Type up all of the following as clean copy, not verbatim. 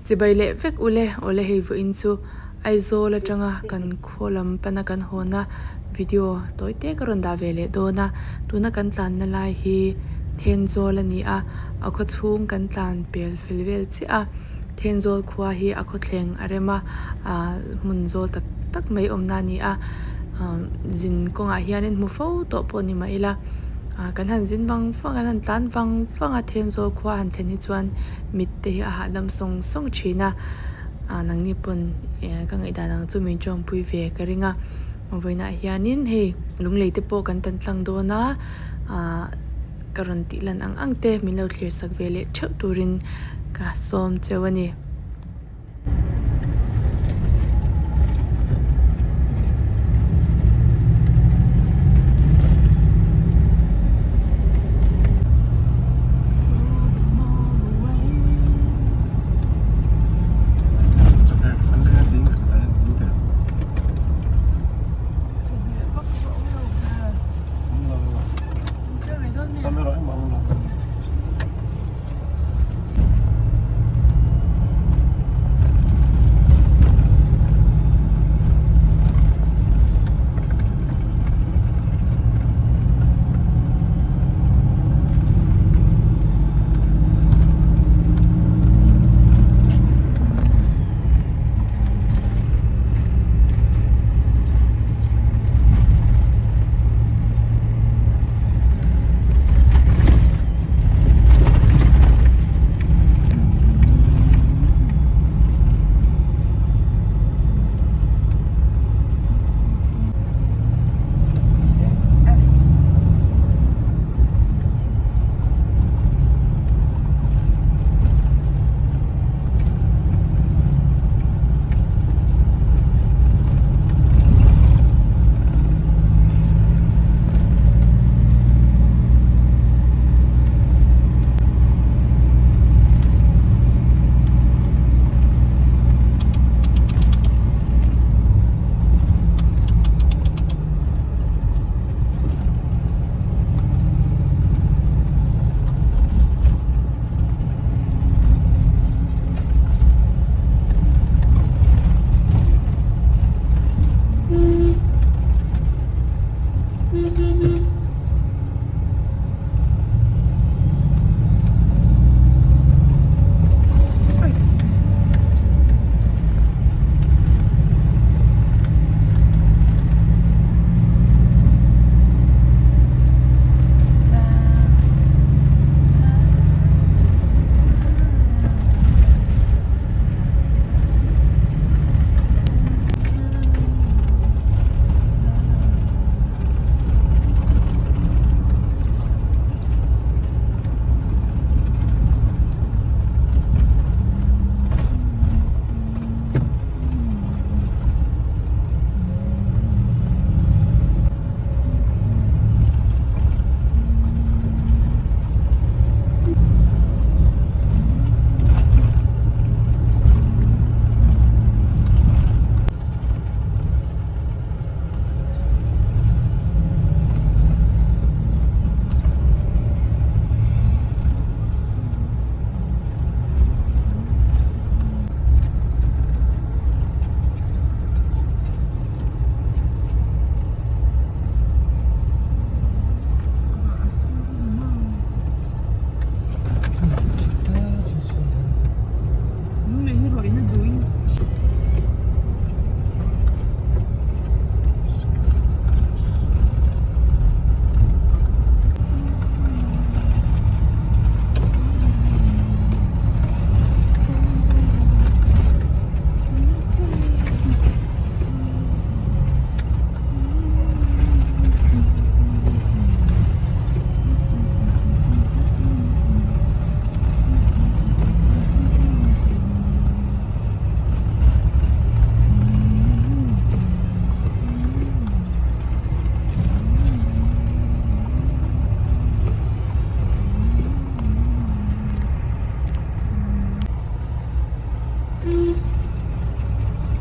Chibai leh vek ule awle hei vawiin chu Aizawl atanga kan khaw lam pana kan hawna video tawi te ka rawn dah ve leh dawn a tuna kan tlanna lai hi Thenzawl a ni a a khaw chhung kan tlan pel fel vel chiah a Thenzawl khua hi a khawthleng a rem a ah hmun zawl tak tak mai awmna a ni a ah zin kawngah hianin hmu fo tawh pawh ni mah ila ah kan han zin vang vang a kan han tlan vang vang a Thenzawl khua han thlen hi chuan mit te hi a hahdam sawng sawng thin a ah nangni pawn eh ka ngaihdan ang chu min tawngpui ve ka ring a vawiinah hianin hei lunglei te pawh kan tan tlang dawn a ah ka rawn tih lan ang ang te min lo thlir sak ve leh theuh turin ka sawm cheu a ni.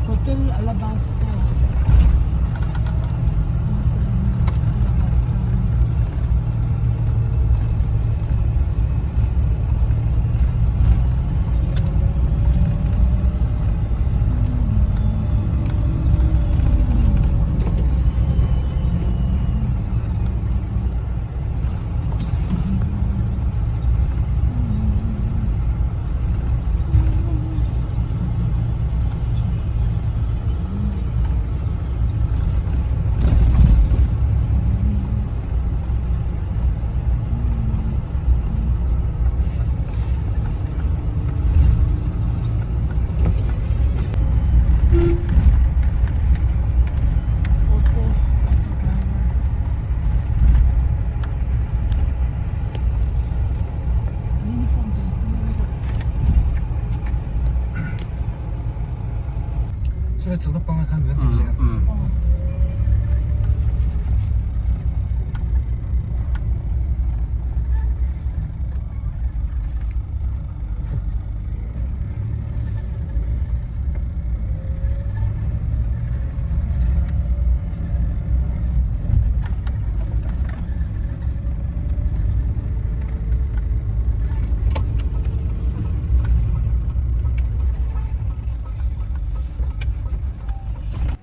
Hotel Alabasta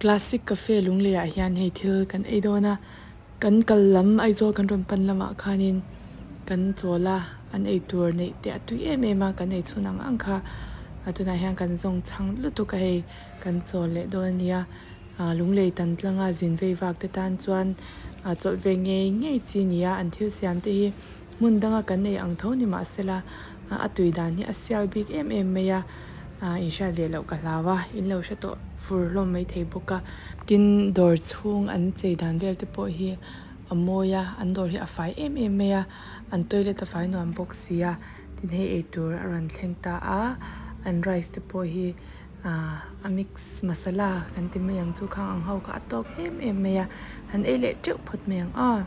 Classic Cafe Lunglei ah hian hei thil kan ei dawn a kan kal lam Aizawl kan rawn pan lamah khanin kan chawl a an ei tur neih te a tui em em a kan ei chhun ang ang kha a tunah hian kan zawng chhang lutuk a hei kan chawl leh dawn a nia. Lunglei tan tlanga zin vei vak te tan chuan chawlh ve ngei ngei chi nia an thil siam te hi hmun danga kan ei ang tho ni mahsela a tui dan hi a sial bik em em mai a, inhriat ve loh ka hlau a, in lo hre tawh fur hlawm mai thei bawk a. Tin, dawr chhung an chei dan vel te pawh hi a mawi a, an dawr hi a fai em em mai a, an toilet a fai nuam bawk si a, tin hei eitur a rawn thleng ta a, an rice te pawh hi. Ahh a mix masala kan ti mai ang chu khang ang ho kha a tawk em em mai a han ei leh teuh phawt mai ang aw.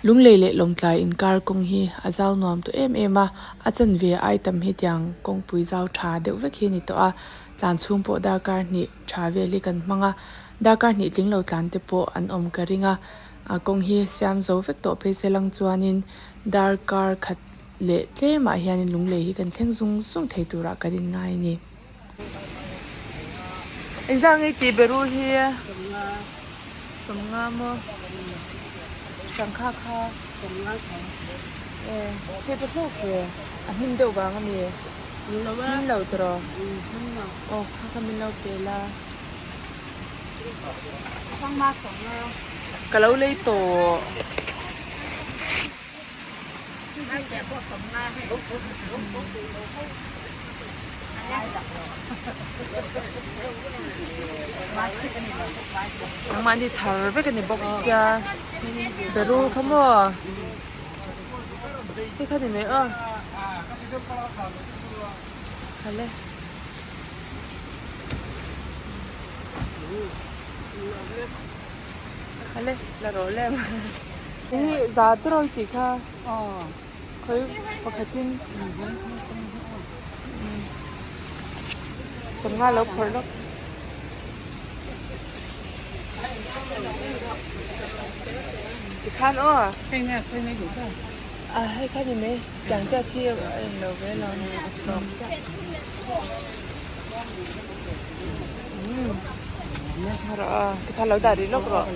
Lunglei leh Lawngtlai inkar kawng hi a zau nuam tawh em em a, a chanve ai tam hetiang kawngpui zau tha deuh vek hi a ni tawh a, tlan chhung pawh darkar hnih tha vel hi kan hmang a, darkar hnih tling lo tlan te pawh an awm ka ring a, a kawng hi siam zo vek tawh phei se lang chuanin darkar khat leh tlemah hianin Lunglei hi kan thleng zung zung thei turah kan inngai a ni. Engzah nge tih berul hi sawmnga maw sangha kha e hei pa hlawk ve a hnim deuh vang a mi hnim lo tawh aw kha kha min lo pe la ka lo lei tawh. Nangmahni thar vek a ni bawk sia berul kha maw hei kha ni mai aw khale. Khale la rawh lem. Hi za tiraw i tih kha khawi pakhatin sawmnga lo phawrh lawk. Tikhan aw a hei kha ni mai tiang chiah thi a englo ve lo tikhan lo dah rih lawk rawh.